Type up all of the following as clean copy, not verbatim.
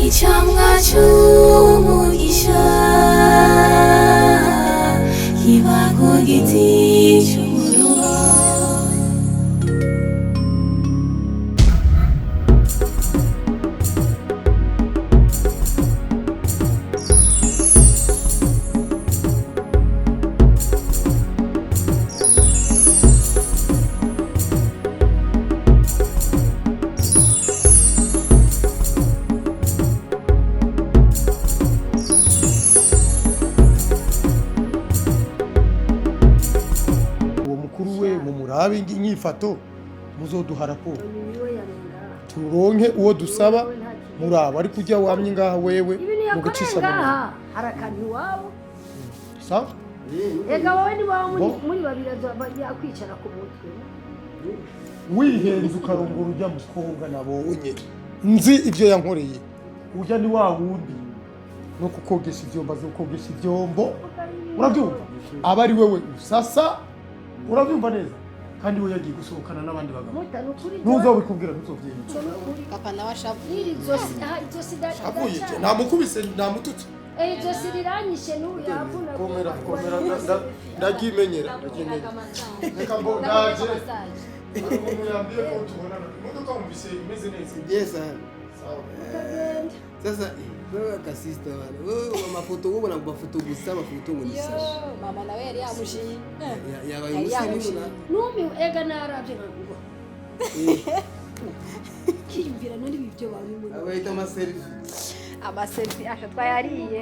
Icamwa c'umugisha kiba ku giti c'umuruho. Uwo mukuru we mumurabe inyifato, muzoduha raporo turonke uwo dusaba. Muraba ariko ujya wamye ngaha wewe Ibintu yakoreye mugucisha mu ngaha harakana iwabo. Sawa. Ega wowe niwaba muri Bo. muri babiri yakwicara ku mutwe. Wihenze ukarongora ujya mukobwa nabonye, nzi ibyo yankoreye. Ujya ni wa wundi no kukogesha ivyombo, azokogesha ivyombo, urabyumva? Aba ari wewe usasa, urabyumva neza? Kandi we yagiye gusohokana n'abandi bagabo. Muta ni ukuri. Ntuzobikubwira, ntuzobyemera. Papa nawe ashavuye. N'iri zosi aha, izosi Avuye namukubise, namututse. Izosi riranyishe n'ubu yavuna. Komera, komera, ndabyimenyera, ndabyimenyera. Reka mbo ndaje. Hari umuntu yambwiye ko tubonana. Imodoka wumvise imeze neza? Yes, sana. Sawa. Sasa wewe kasista bana. Wewe amafoto ubona ku mafoto gusa, amafoto ngo ni sawa. Mama nawe yari yamushiye. Yabaye Yari umusirimu yamushiye. na. Numiwe ega, narabye nkavuga kiyumvira none ibi byo bantu. Abayita ama selfie. Amaselfie asha twayariye.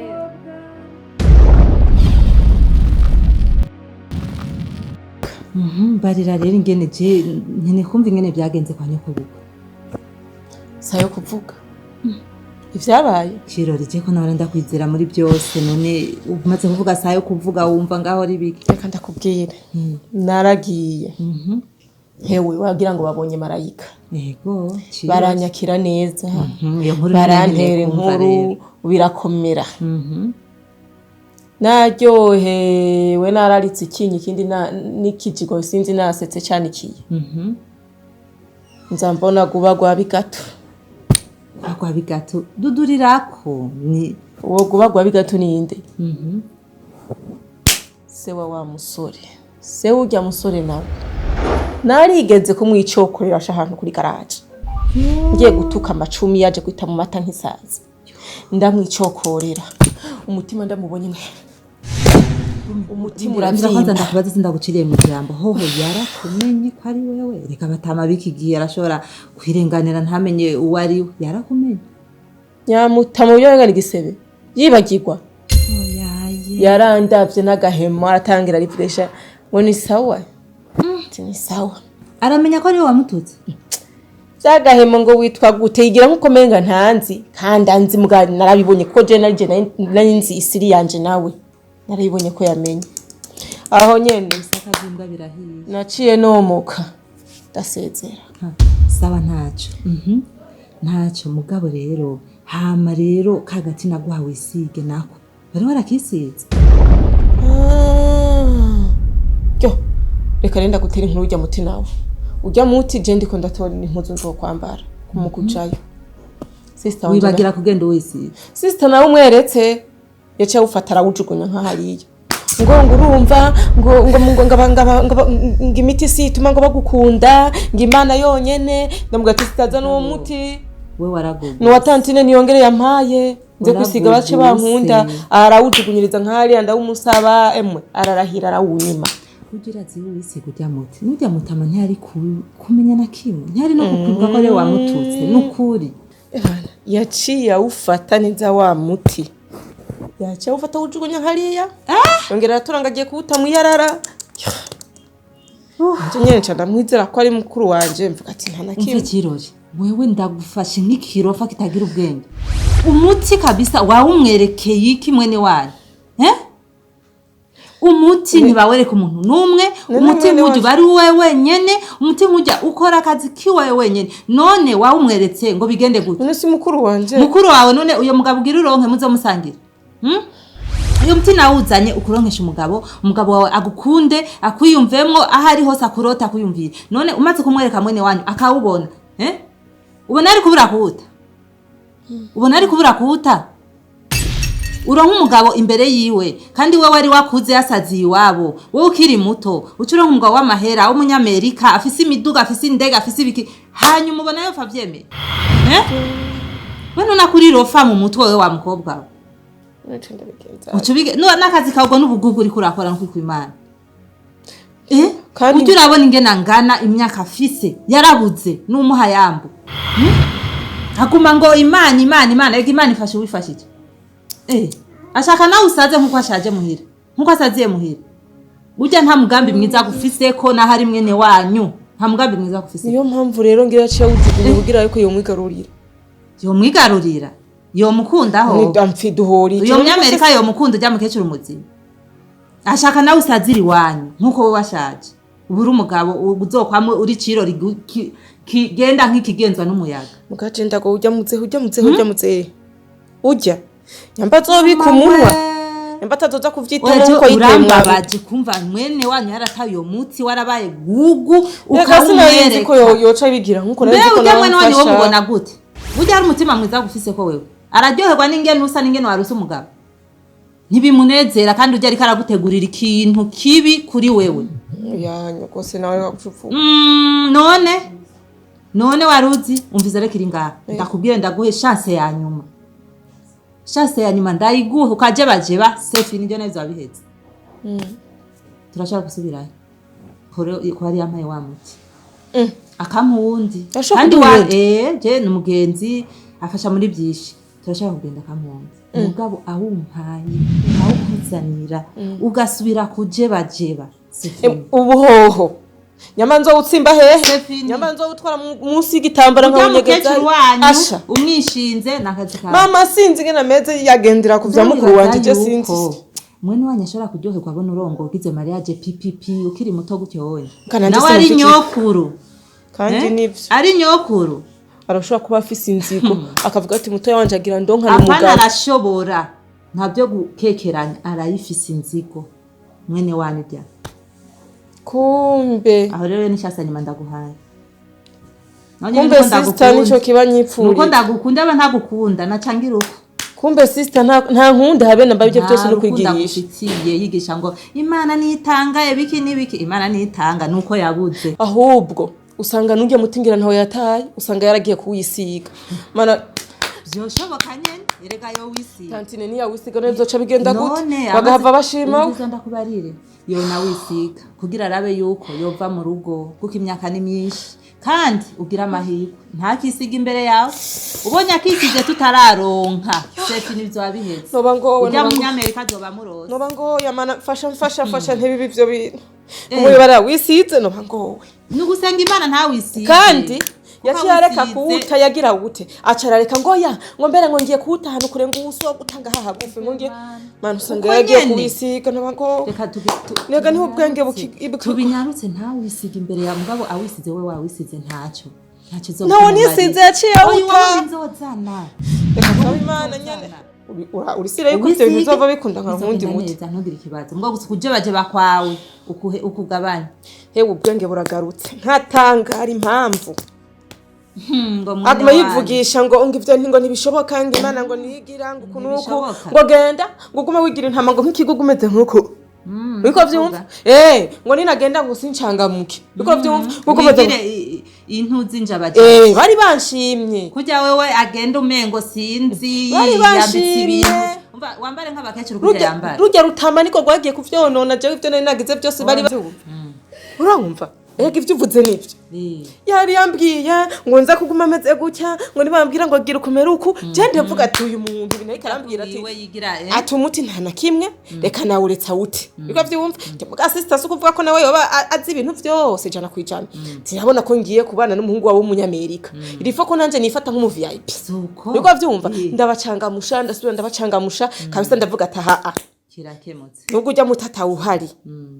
Barira rero ingene je nkeneye kumva ingene byagenze kwa nyokobukwe. Sayo kuvuga ivyabaye. Kirori, je ko nawe ndakwizera muri byose, none umaze kuvuga sayo kuvuga, wumva ngaho ari biki? Reka ndakubwire, naragiye hewe wagira ngo babonye marayika. Yego Kirori. Baranyakira neza. Iyo nkuru barantera nkeneye kumva inkuru rero. Birakomera, naryohewe, nararitse ikinyi ikindi n'ikijigo sinzi, nasetse canikiye. Nza mbona guba gwa bigato. Kwa bigato dudurirako ni Uwo guba gwa bigato ninde? Se wa wa musore, se urya musore nawe narigeze kumwicokorera asha ahantu kuri garaje ngiye gutuka amacumi, yaje kwita mu mata nk'isazi, ndamwicokorera umutima ndamubonye mwe umutima Ndira kwanza. uravyimba. Ndakubaza, sindaguciriye mu jambo, hoho yarakumenye ko ari wewe? Reka batama biki gihe arashobora kwirenganira ntamenye uwo ari we. Yarakumenye? Nyamuta mu byo igisebe yibagirwa. Oyaye. Yarandavye n'agahemo, aratangira arifuresha ngo ni sawa. Ati ni sawa. Aramenya ko ari we wamututse? Vyagahemo ngo witwa gute, yigira nkuko menga ntanzi kandi anzi, muga narabibonye kuko je nari je nari nzi isiri yanje, nawe narabibonye ko yamenye aho nyene. Isaka ry'imbwa birahiye. Naciye nomoka ndasezera. Ha, sawa, ntaco. Ntaco mugabo rero, hama rero kagati naguha wisige nako bari warakisize? Ah. Yo, reka renda gutera inkuru ujya muti nawe ujya muti, je ndiko ndatora impuzu nzokwambara kumukujayo sister wanje. Wibagira kugenda uwisize. Sister nawe umweretse yaciye awufata arawujugunya nk'ahariya, ngo urumva ngo ngo imiti si ituma ngo bagukunda, ngo Imana yonyene. Ndamubwira ati sitaza n'uwo muti. We waragugu. Nuwa tantine niyongere yampaye nze kwisiga bace bankunda. Waraguguse. Arawujugunyiriza nk'ahariya, ndawumusaba emwe ararahira arawunyima. Kugira azi uwisiga ujya muti nujya mutama ntiyari kumenya na kimwe, ntiyari no kukwibuka ko ariwe wamututse nukuri. Ebana, yaciye awufata neza wa muti, yaciye awufata awujugunya hariya, yongera aratora ngo agiye kuwuta mu iyarara. Nje nyene nca ndamwizera ko ari mukuru wanje, mvuga ati nta na Umve kimwe. Kirori, wewe ndagufashe nk'ikirofa kitagira ubwenge. Umuti kabisa wawumwerekeye iki mwene wanyu, eh? Umuti ntibawereka umuntu n'umwe. None Umuti mwene nk'ujya wacu- uba ari wowe wenyene, umuti nk'ujya ukora akazi kiwawe wenyene. None wawumweretse ngo bigende gute? None si mukuru wanje? Mukuru wawe? None uyo mugabo ugira uronke muzomusangira? Uyu muti nawuzanye ukuronkesha umugabo, umugabo wawe agukunde, akwiyumvemwo, aho ari hose akurota akuyumvire. None umaze kumwereka mwene wanyu akawubona, eh? Ubona ari kubura kuwuta? Ubona ari kubura kuwuta? Uronka umugabo imbere yiwe, kandi wewe wari wakuze yasaziye iwabo, wowe ukiri muto, uca uronka umugabo w'amahera w'umunyamerika, afise imiduga, afise indege, afise ibiki, hanyuma ubona yopfa avyemeye, eh? We none kuri rofa mu mutwe wewe wa mukobwa we. Naca ndabigenza. Ucubige n'akazi kawe n'ubugugu uriko urakora nk'uko Imana. Eh? Kandi- Ujya urabona ingene angana, imyaka afise, yarabuze n'umuha yambu. Aguma ngo Imana, Imana, Imana, reka Imana ifashe uwifashije. Eh, ashaka nawe usaze nk'uko ashaje muhira, nk'uko asaziye muhira. Burya nta mugambi mwiza agufise ko naho ari mwene wanyu, nta mugambi mwiza agufise. Niyo mpamvu rero ngira aciye awujugunye kugira ariko yomwigarurira. Yomwigarurira, yomukundaho. Amfi duhora iki? Uyo munyamerika yomukunda ujya mukecuru muzima. Ashaka nawe usazira iwanyu nk'uko wowe washaje. Uba uri umugabo uzokwamo uri ciro kigenda nk'ikigenzwa n'umuyaga. Mugacenda ngo ujya muzehe, ujya muzehe, ujya muzehe, ujya nyamba azobika umunwa, nyamba atazoza kuvyitamo Oya, nkuko yitemwa. urambabaje kumva mwene wanyu yarataye uyo mutsi, warabaye gugu, Reka sinari nzi ko ukawumwereka. yoca bigira nkuko nari Mbe nzi ko ujya nawe mwene wanyu wo amfasha. mubona gute? Burya hari umutima mwiza gufise ko wewe araryoherwa n'ingene usa n'ingene waruse umugabo, ntibimunezera, kandi ujya ariko aragutegurira ikintu kibi kuri wewe. Ya nyokose nawe wakuvuga. None waruzi umviza, reka iri ngaha ndakubwire, ndaguhe chance ya nyuma, chance ya nyuma ndayiguhe, ukajebajeba sefi nibyo navyo wabiheze. Turashobora gusubirayo kore ko yari yampaye wa muti, akampa uwundi. Ashobora Kandi kuduha wa uwundi? eh, je ni umugenzi afasha muri byinshi, turashobora kugenda akampa uwundi. Umugabo awumpaye awukuzanira ugasubira kujebajeba sefi. Ubuhoho nyama nzowutsimba hehe? Sefini. Nyama nzowutwara munsi y'igitambara Urya nkawunyegeza. mukecuru wanyu Asha umwishinze nakazi kawe. Mama, sinzi ingene ameze, yagendera ku vya mukuru wanje, je sinzi. Mwene wanyu ashobora kuryoherwa abona urongo ugize mariage PPP ukiri muto gutyo wowe. Kandi nanje Nawe ari sinzi. nyokuru. Kandi Eh? nivyo. Ari nyokuru. Arashobora kuba afise inzigo, akavuga ati mutoya wanje agira ndonkane Apana, umugabo. arashobora, ntabyo gukekeranya, arayifise inzigo mwene wanyu bya. Kumbe Aho rero ni shasa nyuma ndaguhaye. Nawe nyene kumbe nuko sister ndagukunda. nico kiba Nuko nyipfuriye. ndagukunda, aba ntagukunda nacangira uko. Kumbe sister nta nkunda habe namba, ibyo byose no Nta rukundo kwigirisha. agufitiye, yigisha ngo Imana nitanga ibiki n'ibiki, Imana nitanga nuko yabuze. Ahubwo usanga nujya mutingira ntawe yataye, usanga yaragiye kuwisiga mana. Vyoshoboka nyene, erega yo wisiga. Tantine niyawisiga none vyoca bigenda gute? None Bagahava bashima. Umviza ndakubarire, yona wisiga kugira arabe yuko yova mu rugo, kuko imyaka ni myinshi, kandi ugira amahirwe ntakisiga imbere yawe. Ubonye akisize tutararonka sefi nivyo wabiheze. Noba ngowe, Ujya noba ngowe. munyamerika azoba murose. Noba ngoya mana, mfasha, mfasha, mfasha, ntibibe ivyo bintu umubibara wisize, noba ngowe. Ni ugusenga Imana ntawisize. Kandi Kuko yaciye areka awisize- kuwuta, yagira wute, aca arareka ngo ya ngo mbere ngo ngiye kuwuta ahantu kure, ngo uwuso gutanga hahagufi, ngo ngiye mana, usanga Uko yaragiye nyene. kuwisiga, noba ngowe. Reka Nega niho ubwenge tubinyarutse, ntawisiga imbere ya mugabo. Awisize we wawisize ntacyo, ntacyo. Ntawo nisize, yaciye awuta. Nzozana. Reka nsabe Imana nyene. Urisire yuko ivyo bintu bizova bikunda nka nkundi muti. Neza, ntugire ikibazo mbwo, gusa ukujebajeba kwawe ukuhe ukugabanya. Hewe, ubwenge buragarutse, ntatangara impamvu Ngo mwene aguma wanyu. yivugisha ngo ivyo ngo ntibishoboka, ngo Imana ngo niyigira ngo uku nuku. Ntibishoboka. Ngo genda ngo ugume wigira intama, ngo nk'ikigo umeze nkuku, uriko vyumva, ngo ninagenda ngo sincangamuke, uriko vyumva nkuko umeze. Wigire intuzi njabaje. Bari banshimye. Kurya wewe agenda umengo sinzi Bari yambitse banshimye. ibintu. Umva, wambare nk'abakecuru kurya Rurya yambara. rurya rutama niko rwagiye kuvyonona, jewe ivyo nari nagize byose bari urumva, ega ivyo uvuze nivyo. Yari yambwiye ngo nza kuguma ameze gutya, ngo nibambwira ngo gira ukumera uku, je ndavuga ati uyu muntu ibintu ariko arambwira ati Iwe yigira, eh? ati umuti nta na kimwe, reka nawe uretse awute, biko vyumva muga sister si ukuvuga ko nawe yoba azi ibintu vyose 100%. Tirabona ko ngiye kubana n'umuhungu wawe w'umunyamerika, irifo ko nanje nifata nk'umu VIP. Suko. Biko vyumva, ndabacangamusha, ndasubira ndabacangamusha kabisa, ndavuga ati aha. Kirakemutse. Nubwo ujya mutata uhari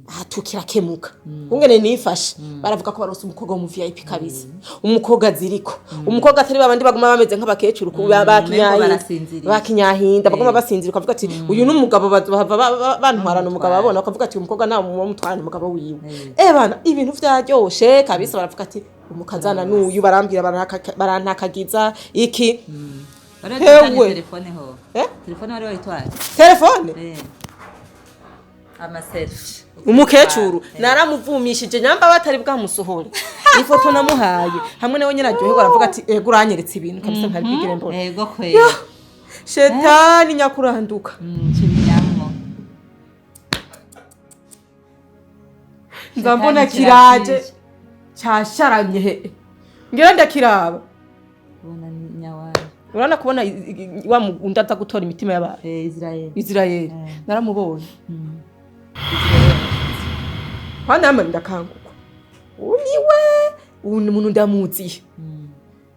aha tukirakemuka, ungene nifashe baravuga ko baronse umukobwa wo mu VIP kabisa, umukobwa aziriko, umukobwa atari babandi baguma bameze nk'abakecuru ku Umengo barasinziriye. bakinyahinda baguma basinzira, ukavuga ati uyu ni umugabo, bahava bantwarana umugabo abona, ukavuga ati uyu mukobwa nta mutwarana umugabo wiwe. Eh bana, ibintu vyaryoshe kabisa, baravuga ati umukazana n'uyu, barambwira barantakagiza iki. Wari witwaje Hewe. telefone ho? Eh? Telefone wari wayitwaje? Telefone. Amaselfie. Umukecuru naramuvumishije nyamba batari bwamusohore ifoto namuhaye hamwe nawe nyine aryoherwa, aravuga ati ego uranyeretse ibintu kabisa ntari bwigere mbona. Ego kweli. Shetani nyakuranduka. Kibinyamwo. Nza mbona Shetani kiraje kirakije. cyasharamye he ngira ndakiraba. Ubona nyawayo. Urabona kubona wa wundi aza gutora imitima y'abantu. Israel. Israel naramubonye kandi namwe ndakanguka, uyu niwe, uyu ni umuntu ndamuziye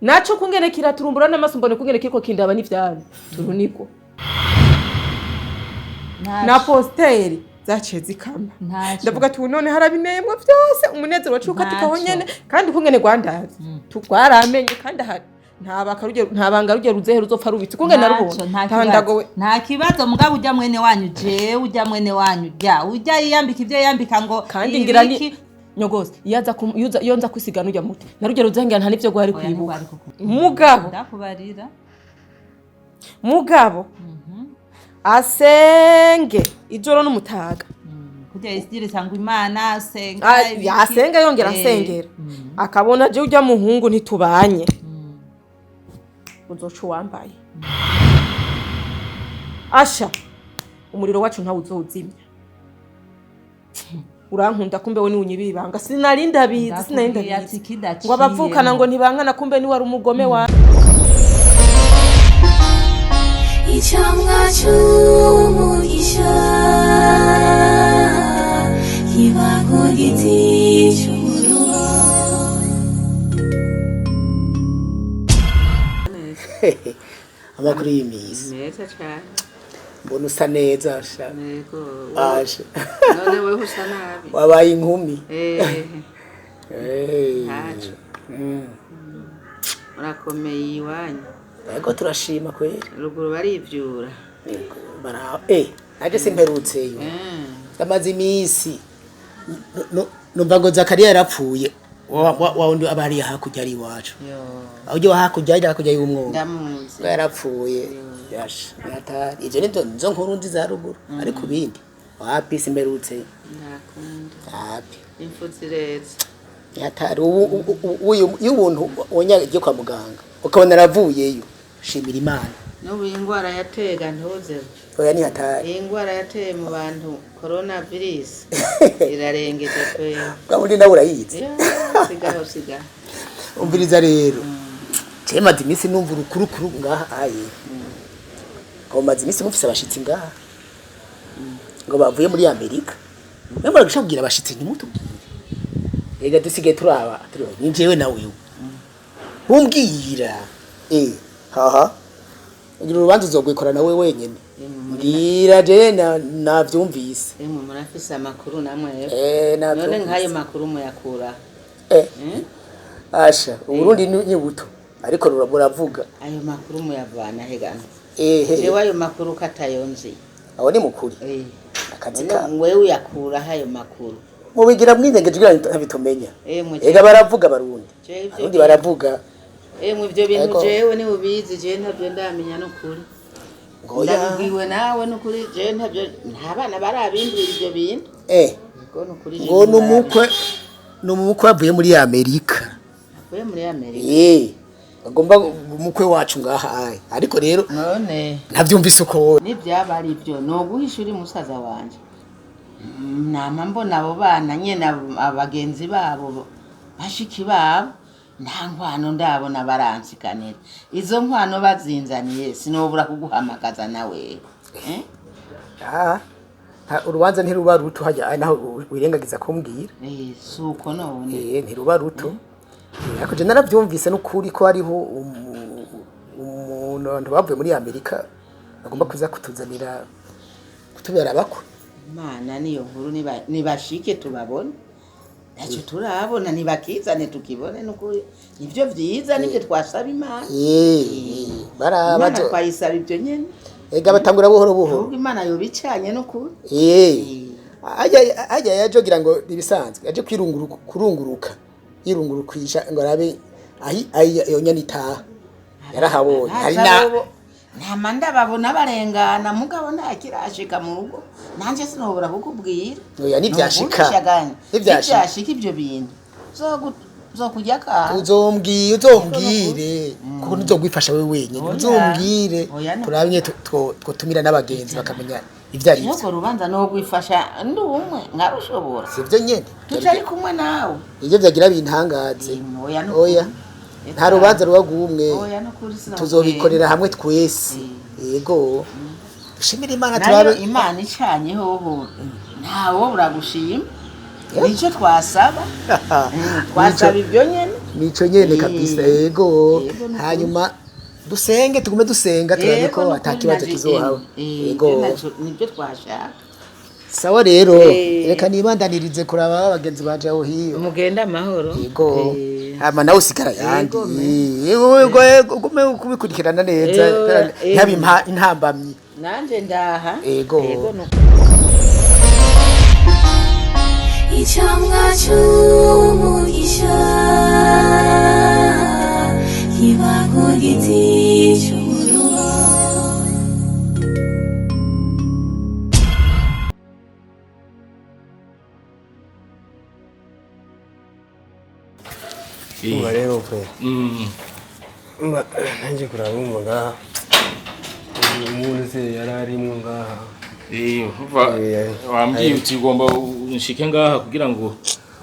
naco kungene kiraturumbura n'amaso, mbone kungene kiriko kindaba n'ivyaro turuniko na posteri zaciye zikama. Ntaco. Ndavuga ati ubu none harabinemwa vyose, umunezero waciye ukatikaho Ntaco. nyene, kandi kungene rwandazi twaramenye kandi aha nta nta banga rugero ruzehe ruzopfa rubitse kungene Ntaco, narubonye nta ntandagowe. kibazo. Nta kibazo mugabo ujya mwene wanyu, jewe ujya mwene wanyu jya ujya yiyambika ibyo yiyambika ngo Kandi ngira ni ibiki. Nyogozi iyo aza iyo nza kwisigana ujya muti narugero ruzehe ngira nta n'ivyo gwari Oya, kwibuka. ntigwari kuku- Mugabo Ndakubarira. Mugabo asenge ijoro n'umutaga. Kujya yisirisa ngo Imana asenga ibiki. Yasenga yongera asengera akabona je ujya muhungu ntitubanye, uzoca uwambaye asha umuriro wacu ntawe uzowuzimya. Urankunda kumbe we niwe ibanga, sinari ndabizi, sinari Ndakubwiye ndabizi ati kidaciyemo. ngo abavukana ngo ntibankana, kumbe niwe ari umugome wa Icamwa c'umugisha kiba ku giti c'umuruho. Amakuru y'iminsi? Meza cyane. Mbona usa neza sha. Yego. Aje. None wewe usa nabi. Wabaye inkumi. Ntaco. Urakomeye iwanyu? Yego, turashima kweri. Ruguru barivyura? Yego, bara naje simperutseyo, ndamaze iminsi. Numva ngo Zakariya yarapfuye, wa wundi aba hariya hakurya ari iwacu. Yo. Aho ujya hakurya, ari hakurya y'umwonga. Ndamuzi. Ngo yarapfuye. Yasha yatari ivyo nivyo nizo nkuru nzi za ruguru, ariko ibindi wapi, simperutseyo. Ndakunda. Wapi. Impfu ziretse. Yatari ubu iyo ubuntu wonye kwa muganga ukabona aravuyeyo, shimira Imana. N'ubu iyi ngwara yatega ntuzeho. Oya, ni hatari. Iyi ngwara yateye mu bantu, coronavirus, irarengeje pe. Bwa bundi nawe urayizi. Ya, sigaho sigaho. Umviriza rero, je maze iminsi numva urukurukuru ngaha aye, ngo maze iminsi mufise abashitsi ngaha ngo bavuye muri Amerika. Mwe muragisha kubwira abashitsi ntimutubwire. Ega dusigaye turaba turiho ni jewe na wewe umbwira haha ugira urubanza uzogwikora nawe wenyene, mbwira je navyumvise. Emwe, murafise amakuru namwe. Eh, none navyumvise. nk'ayo makuru muyakura? Asha, Uburundi ni buto ariko buravuga. Ayo makuru muyavana hegana? Ehe. Jewe ayo makuru katayonzi. Aho ni mukuri. Akazi None ka wewe uyakuraho ayo makuru? Mubigira mwinyengeje kugira ngo ntabitumenya. Emwe, Ega baravuga Abarundi. Jewe ivyo Abarundi baravuga. Emwe, ivyo bintu Ego. jewe ni ubizi, jewe ntabyo ndamenya n'ukuri. Ngoya. Ndabibwiwe nawe n'ukuri, jewe ntabyo, nta bana barabimbwira ivyo bintu. Ngo n'ukuri jewe Ngo numukwe numukwe avuye muri Amerika. Avuye muri Amerika? Agomba umukwe wacu ngaha aye. Ariko rero none ntavyumvise uko wowe. Nibyaba ari byo noguhisha uri musaza wanje. Nama mbona abo bana nyene abagenzi babo bashiki babo nta nkwano ndabona baransikanira. Izo nkwano bazinzaniye sinobura kuguhamagaza nawe. Eh? Ah. Urubanza ntiruba ruto hajya aye naho wirengagiza kumbwira. Suko none. Ntiruba ruto. Ariko je naravyumvise n'ukuri ko hariho umuntu abantu bavuye muri Amerika bagomba kuza kutuzanira. kutubera abakwe. Imana niyo nkuru, nibashike tubabone. Ntacyo turabona, nibakizane tukibone, nukuri nivyo vyiza, nivyo twasaba Imana. Baraba. Imana twayisaba ibyo nyene. Ega batangura buhoro buhoro. Ahubwo Imana yobicanye nukuri. Ajya yaje kugira ngo ibisanzwe aje kwirunguruka, kurunguruka, yirungurukisha ngo arabe ahi iyo nyana itaha. Yarahabonye hari na Ntama ndababona barengana, mugabo ntakirashika mu rugo, nanje sinobora kukubwira. Oya, nivyashika. Nobura. Nivyashika. Nivyashika ibyo bintu zokujya ka Uzombwire, uzombwire, kuko ntuzogwifasha wewe wenyine. Oya. Uzombwire. Oya, no. Turabye twotumira n'abagenzi bakamenya ivyo ari byo. Urwo rubanza nogwifasha ndi umwe nkarushobora? Sivyo nyene. Tutari kumwe nawe. Ivyo vyagira bintangaze. Oya, no. Oya, nta rubanza ruba rw'umwe. Oya, no kuri sinakubwira. Tuzobikorera hamwe twese. Yego, dushimire Imana. Nayo Turabe. Imana icanye hoho, ntawo buragushima, nicyo twasaba. Twasaba ibyo nyene. Nico nyene kabisa, yego. Yego, nukuri. Hanyuma dusenge, tugume dusenga, turabe Yego, ko nukuri. ata kibazo kizohaba. Yego. Nibyo twashaka. Sawa rero. Reka nibandanirize kuraba bagenzi banje aho hiyo. Mugende amahoro. Yego. Hama nawe usigara yandi. Yego, me. Yego, yego, yego, ugume kubikurikirana neza. Ntabe intambamyi. Nanje ndaha. Yego. Nukuri. Icamwa c'umugisha kiba ku giti c'umuruho. Umva rero pe, umva nanjye kuraba, wumva ngaha umuntu se yari arimwo ngaha. Wambwiye uti ugomba unshike ngaha kugira ngo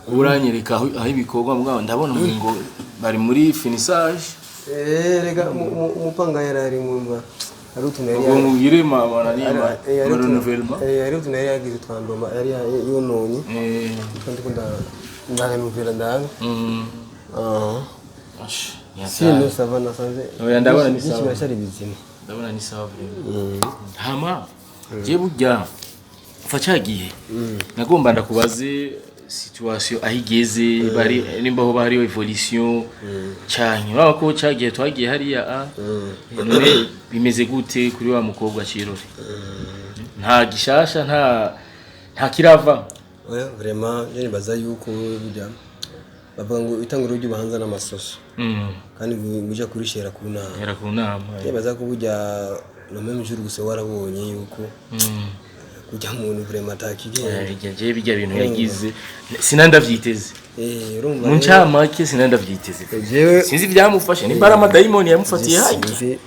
uranyereka aho ibikorwa, mugabo ndabona ngo bari muri finissage. Rega umupanga yari arimwo, mba hari utuntu yari Ubwo mubwire mama nani ma renouvellement. Hari utuntu yari yagize twandoma, yari yononye, twa ndiko ndarenuvera ndabe. Sino ça va, nasanze Oya, ndabona ni byinshi sawa. biracyari bizima. Ndabona ni sawa vraiment. Hama je burya mfa cagihe nagomba ndakubaze situation aho igeze, bari nimba hoba hariyo evolution canke urabona ko cagihe twagiye hariya a none bimeze gute kuri wa mukobwa Cirore? Nta gishasha, nta kirava? Oya, vraiment je nibaza yuko burya bavuga ngo itanguriro ry'ubuhanza n'amasoso, kandi ngo kurishera ku nama. Hera ku nama. Nibaza ko burya no même jour gusa warabonye yuko kujya muntu vraiment atakigenda. Bijya bijya bintu yagize sinandavyiteze. Urumva mu rero- ncamake sinandavyiteze. Jewe sinzi ivyamufashe, nimba ari amadayimoni yamufatiye hajya, sinzi.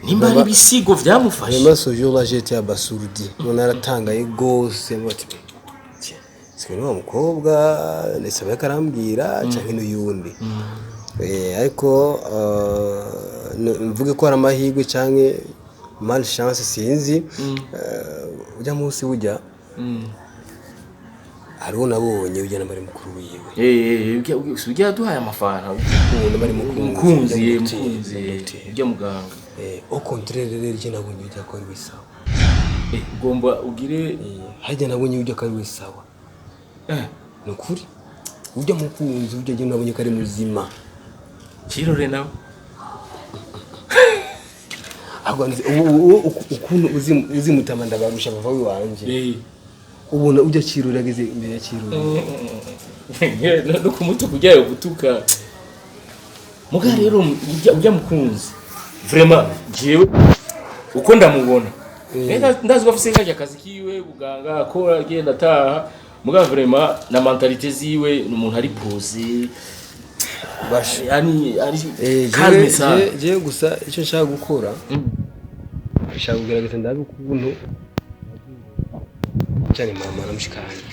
nimba ari ibisigo vyamufashe. Vraiment ce jour-là j'étais abasourdi, none aratangaye gose bati siwe wa mukobwa ndetse arambwira canke n'uyundi. Ariko mvuge ko ari amahirwe canke malchance, sinzi. Ujya munsi burya hariho nabonye ujya nambari mukuru wiwe. Ujya yaduhaye amafaranga. Ubu nambari mukuru. Mukunzi ye, mukunzi ye, ujya muganga. Au contraire rero je nabonye ujya ko ari we sawa. Ugomba ugire Harya nabonye ujya ko ari we sawa. Ni ukuri ujya mukunzi ujya je nabonye ko ari muzima. Kirore nawe. Ahubwo ubu ukuntu uzi mutama ndabarusha bava wiwanje, ubona ujya Kirore ageze imbere ya Kirore. No kumutuka ujyayo gutuka muga rero ujya mukunzi vraiment jewe uko ndamubona. Ndazi ko afise kajya akazi kiwe buganga akora agenda ataha, muga vraiment na mentalité ziwe ni umuntu ari posé, yani ari calme sana. Jewe gusa icyo nshaka gukora, nshaka kugerageza ndabe ukuntu cyane mama namushikanye,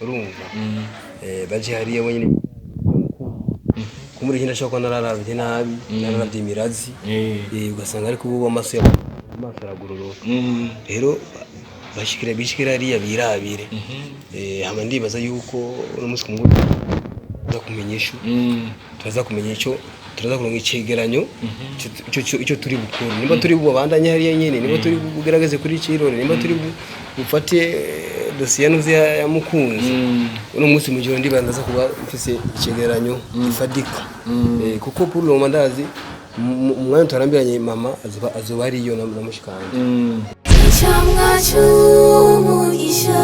urumva baje hariya bonyine kumuri hino, ashobora kuba nararavye nabi, nararavye imirazi, ugasanga ariko ubu amaso ya amaso aragororoka. Rero bashikira bishikira hariya birabire. Hama ndibaza yuko uno munsi ku mugoroba Turaza kumenya ico, turaza kumenya ico, turaza kuronka icegeranyo ico turi bukore, nimba turi bubandanye hariya nyene, nimba turi bugerageze kuri cirore, nimba turi bufate dosiye nuzi ya Mukunzi. Uno munsi mu gihe ndibanza ndaza kuba mfise icegeranyo gifadika. Kuko pour le moment ndazi umwanya tutarambiranye mama azoba ariyo na mushikanje. Icamwa c'umugisha.